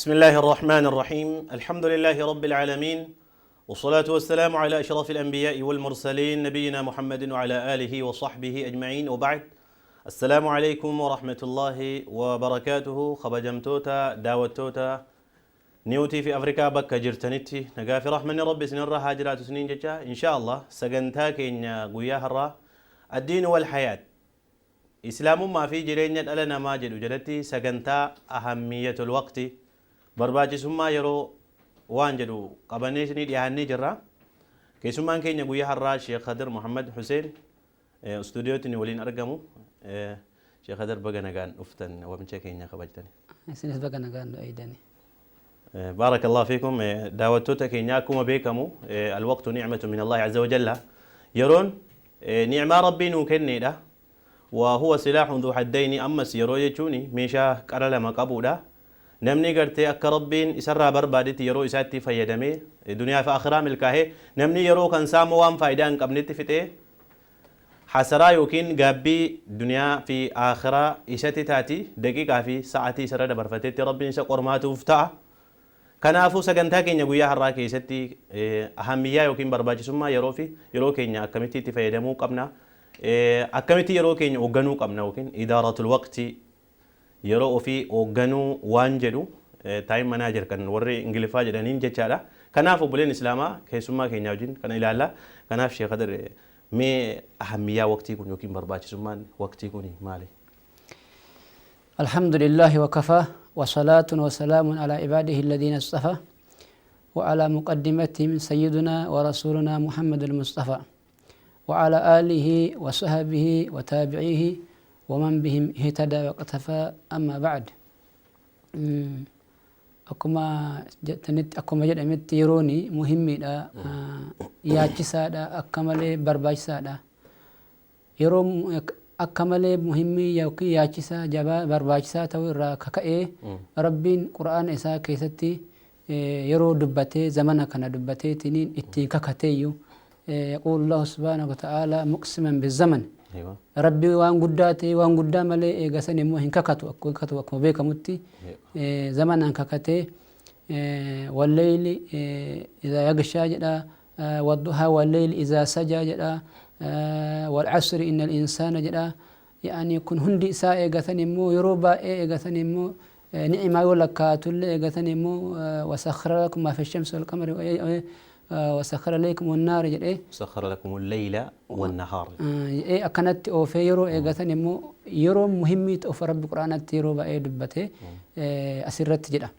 بسم الله الرحمن الرحيم. الحمد لله رب العالمين، والصلاة والسلام على أشرف الأنبياء والمرسلين، نبينا محمد وعلى آله وصحبه أجمعين، وبعد. السلام عليكم ورحمة الله وبركاته. Kabajamtoota daawwattoota New TV Afrikaa bakka jirtanitti, nagaa fi rahmanni Rabbi isinirra haa jiraatu isiniin jecha. إن شاء الله sagantaa keenya guyyaa har'aa الدين والحياة, islaamummaa fi jireenya dhala namaa jedhu jalatti sagantaa أهمية الوقت, barbaachisummaa yeroo waan jedhu qabannee isinii dhiyaannee jirra. Keessummaan keenya guyyaa har'aa Sheekh Khadir Muhammad Hussein istuudiyootti ni waliin argamu. Sheekh Khadir, baga nagaan dhuftan, waamicha keenya kabajtani. Isinis baga nagaan nu eeydani. بارك الله فيكم. Daawwattoota keenya, akkuma beekamu الوقت نعمة من الله عز وجل, yeroon ni'maa Rabbii nuu kenneedha. وهو سلاح ذو حدين. Ammas yeroo jechuun meeshaa qara lama qabuudha. Namni gartee akka Rabbiin isarraa barbaadetti yeroo isaatti fayyadamee duniyaa fi akhiraa milkaa'ee, namni yeroo kan saamu waan faayidaa hin qabnetti fixee hasaraa yookiin gaabbii duniyaa fi akhiraa isatti taati. Daqiiqaa fi sa'atii isarra dabarfatetti Rabbiin isa qormaatuuf ta'a. Kanaafuu sagantaa keenya guyyaa har'aa keessatti ahamiyyaa yookiin barbaachisummaa yeroo fi yeroo keenya akkamitti itti fayyadamuu qabna, akkamitti yeroo keenya hoogganuu qabna yookiin إدارة الوقت, yeroo ofii hoogganuu waan jedhu, time manager kan warri Ingiliffaa jedhaniin jechaadha. Kanaaf obboleen Islaamaa, keessummaa keenya wajjin kana ilaalla. Kanaaf Sheekh Kadir, mee ahamiyyaa waqtii kun yookiin barbaachisummaan waqtii kun maali? الحمد لله وكفى، وصلاة وسلام على عباده الذين اصطفى، وعلى مقدمتهم سيدنا ورسولنا محمد المصطفى، وعلى آله وصحبه وتابعيه ومن بهم اهتدى واقتفى. أما بعد، Akkuma jettanitti, akkuma jedhametti, yeroon muhimmiidha, yaachisaadha, akka malee barbaachisaadha. Yeroo akka malee muhimmii yookiin yaachisaa, jabaa, barbaachisaa ta'uu irraa kaka'ee Rabbiin Qura'aana isaa keessatti yeroo dubbatee, zamana kana dubbateetiniin ittiin kakateeyyu. يقول الله سبحانه وتعالى مقسما بالزمن. Rabbi waan guddaa ta'e, waan guddaa malee eegasan immoo hin kakatu. Akkuma kakatu, akkuma beekamutti zamanaan kakatee والليل إذا يغشى jedha, والضحى والليل إذا سجى jedha, والعصر إن الإنسان jedha. يعني kun hundi isaa eegatan immoo yeroo baay'ee eegatan immoo ni'imaa yoo lakkaa'atullee eegatan immoo وسخر لكم ما في الشمس والقمر وسخر لكم النار jedhee. سخر لكم الليل والنهار. Jedhee akkanatti oofee yeroo eegatan immoo yeroo muhimmii ta'uuf Rabbi Quraanatti yeroo baay'ee dubbate asirratti jedha.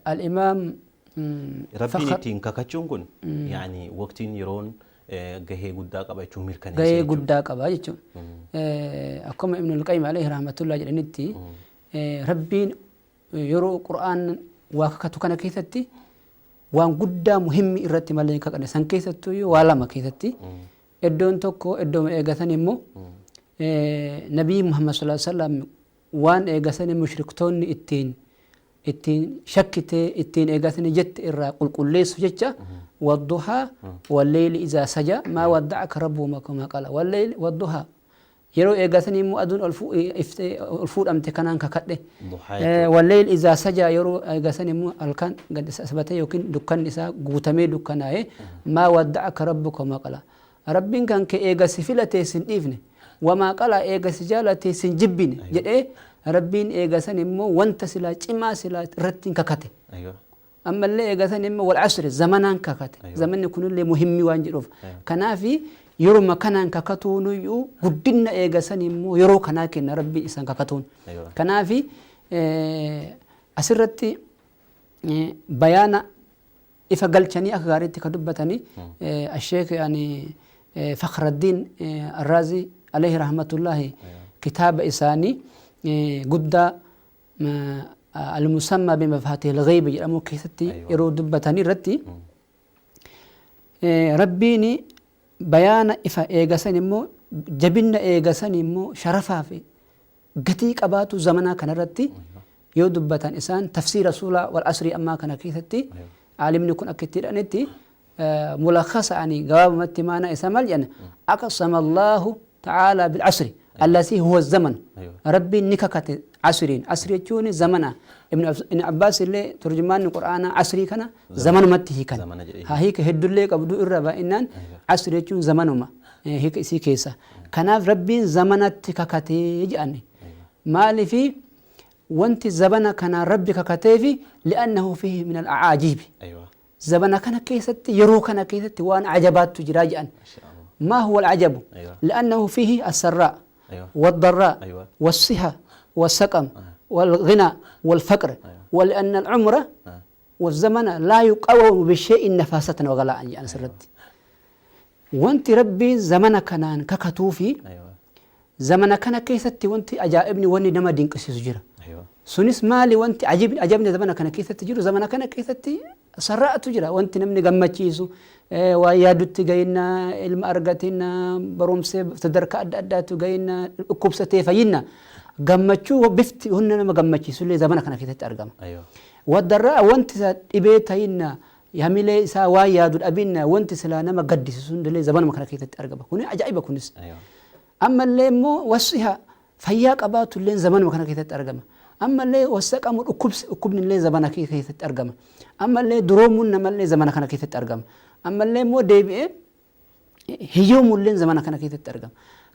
Al-Imaam Rabbiin ittiin kakachuun kun يعني waqtiin, yeroon gahee guddaa qaba jechuun mirkaneessa gahee jechuudha. Guddaa qaba jechuudha. Akkuma Ibn al-Qayyim عليه رحمة الله jedhanitti, Rabbiin yeroo Qur'aan waa kakatu kana keessatti waan guddaa muhimmi irratti malee hin kakanne. San keessattuu waa lama keessatti, iddoon tokko iddooma eegatan immoo Nabii Muhammad صلى الله عليه وسلم waan eegasan mushriktoonni ittiin shakkitee ittiin eegatanii jette irraa qulqulleessu jecha والضحى والليل إذا سجى ما ودعك ربك وما قلى. والليل والضحى, yeroo eegatanii immoo aduun ol fuudhamte kanaan kakadhe. Duhaa jechuudha. والليل إذا سجى, yeroo eegasan immoo halkan gad sabatee yookiin dukkanni isaa guutamee dukkanaa'e, ما ودعك ربك وما قلى, Rabbiin kan kee eega si filatee sin dhiifne, وما قلى, eega si jaalatee sin jibbine jedhee Rabbiin eegasan immoo wanta silaa cimaa silaa irratti hin kakate. Ammallee eegasan immoo والعصر, zamanaan kakate. Zamanni kunillee muhimmii waan jedhuuf. Kanaafi yeruma kanaan kakatuunuyyuu guddinna eegasan immoo yeroo kanaa kenna Rabbiin isaan kakatuun. Kanaafi asirratti bayaana ifa galchanii akka gaariitti ka dubbatanii asheek yani Fakhraddiin Arraazii عليه رحمة الله kitaaba isaanii guddaa المسمى بمفاتيح الغيب jedhamu keessatti yeroo dubbatanii irratti Rabbiin bayaana ifa eegasan immoo jabinna eegasan immoo sharafaa fi gatii qabaatu zamanaa kanarratti yoo dubbatan, isaan tafsiira suuraa والعصر ammaa kana keessatti aalimni kun akka itti jedhanitti, ملخص ani gabaabumatti maana isa maal jedhan, أقسم الله تعالى بالعصر الذي هو الزمن. Rabbiin ni kakate. Asriin, asrii jechuun zamana. Ibn Abbaas illee turjumaanni Qur'aanaa asrii kana zamanumatti hiikan. Zamana jedhee. Haa hiika hedduullee qabdu irra baay'inaan asrii jechuun zamanuma hiika isii keessa. Kanaaf Rabbiin zamanatti kakatee jedhan. Maaliifi wanti zabana kanaan Rabbi kakateefi li'annahu fiihi min al-acaajiibi. Aywa. Zabana kana keessatti, yeroo kana keessatti waan ajabaattu jira jedhan. Masha Allah. ما هو العجب؟ أيوة. لأنه فيه السراء أيوة. والضراء أيوة. والصحة والسقم والغنى والفقر. أيوة. ولأن العمر والزمن لا يقاوم بشيء نفاسة وغلاء. يعني سرت وانت ربي زمن كنان ككتوفي. أيوة. زمن كان كيست وانت أجائبني واني نما دينك سجرة. أيوة. سنس مالي وانت عجيب عجبني زمن كان كيست تجرو زمن كان كيست سراء تجرا وانت نمني قمتشيسو ويادوتي جاينا ilma argatina, barumsee sadarkaa adda addaatu gayina, dhukkubsatee fayyina, gammachuu bifti hunda nama gammachiisu illee zamana kana keessatti argama. أيوة. Waddarraa wanti isa dhibee ta'inna, hamilee isaa waan yaadu dhabinna, wanti silaa nama gaddisiisu hundillee zamanuma kana keessatti argama. Kuni ajaa'iba kunis. أيوة. Ammallee immoo wasiha fayyaa qabaatu illee zamanuma kana keessatti argama. Ammallee wasaqamu dhukkubsi dhukkubni illee zamana keessatti argama. Ammallee duroomuun namallee zamana kana keessatti argama. Ammallee immoo deebi'ee hiyyoomuun illee zamana kana keessatti argama.